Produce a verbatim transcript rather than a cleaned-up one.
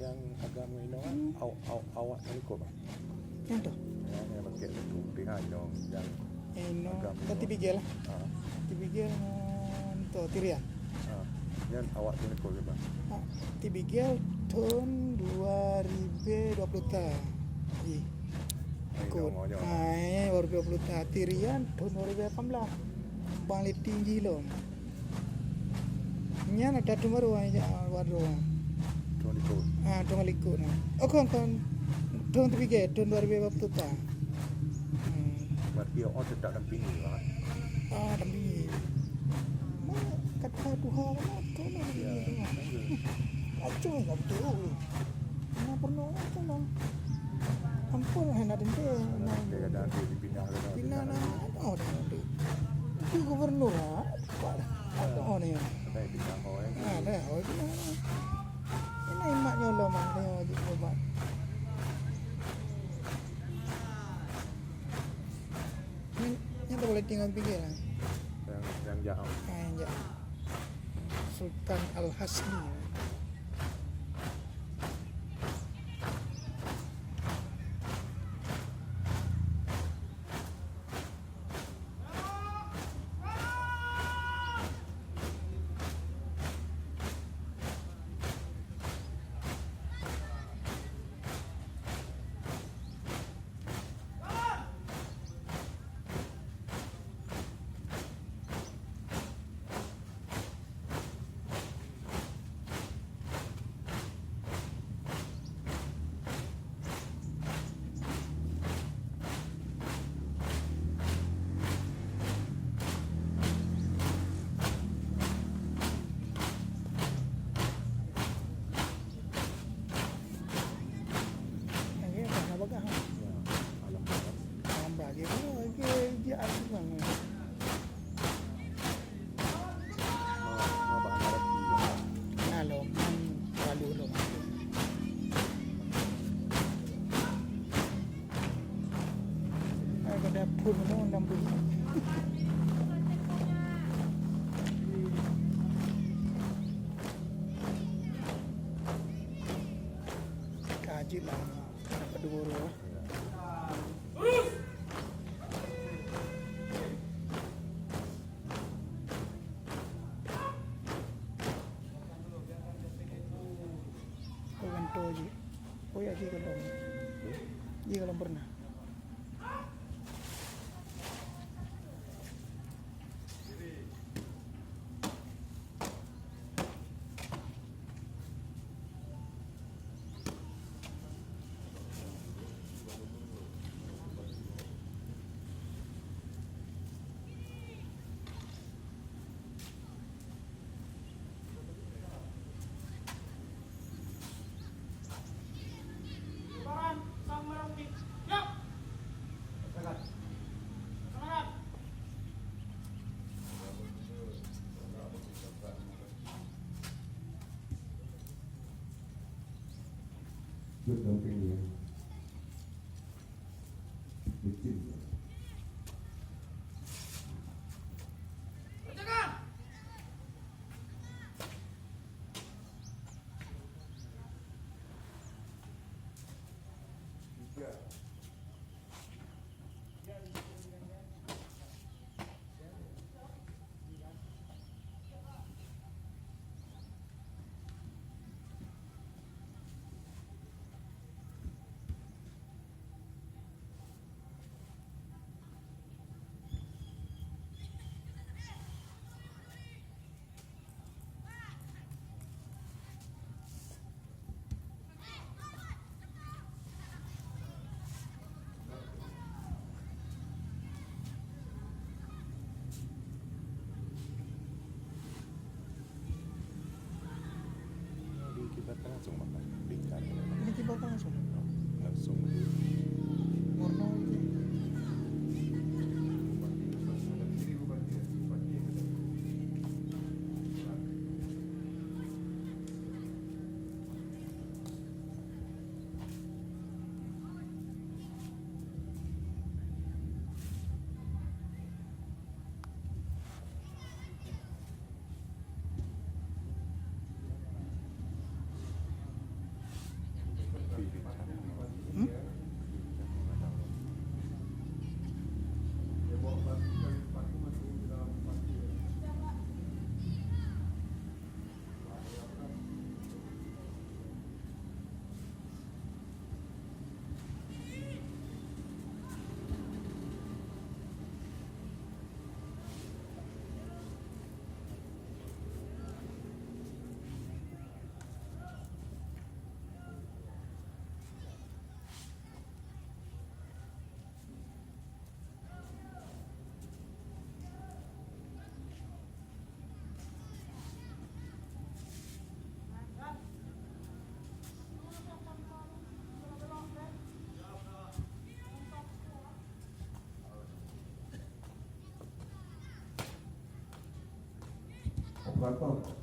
Nyang agam ngon inoe kan, aw-, aw-, awak ngon likot, Bang. Nyang toh? Nyang, nyang pakai satu pihak inoe, nyang agam inoe. Tibigel lah. Ha. Tibigel ngon toh, Tirian. Ha. Nyan awak tu likot, Bang. Ha. Tibigel thon dua ribu dua puluh ta. Ih. Likot. Ha, dua ribu dua puluh ta. Tirian thon dua ribu lapan belas. Bang Liti jih lom. Nyan ada thon baru, ah, ya, baru. Thon likot. Ah, thon likot nah. Oh, kon, kon. Thon tibigel, thon dua ribu dua puluh ta. Hmm. Berarti awak tetap dampingi, Pak? Ah, dampingi. Mak, kata Tuhan, mak, tolong. Ya, betul. Acung, tak betul. Nah, pernah tolong. Ampun, hai, nak dendam. Nah, dia ada nanti dipindah ke dalam. Pindah, nah, oh, dah ada. Itu gubernur, ah. Pak, ada, oh, ni. Ada yang pindah, oh, eh. Ah, ada, oh, itu, nah. Ini mak nyolong, ah, ni, oh, itu, Pak. Ni, ni tak boleh tinggal pikir, ah. Yang, yang jahat. Ah, yang jahat. Sultan Al-Hasni. Lagèe apa nak bagah? Ya, alam bagah. Alam bagah. Lagèe, lagèe dia asli bang. Nah, lom, kan, lalu lom. Hai, kada phôn mo enam puluh. Kaji lah, dapat dua orang. Orang tua ji. Oh ya, ji kalau. Ji kalau pernah. Apa?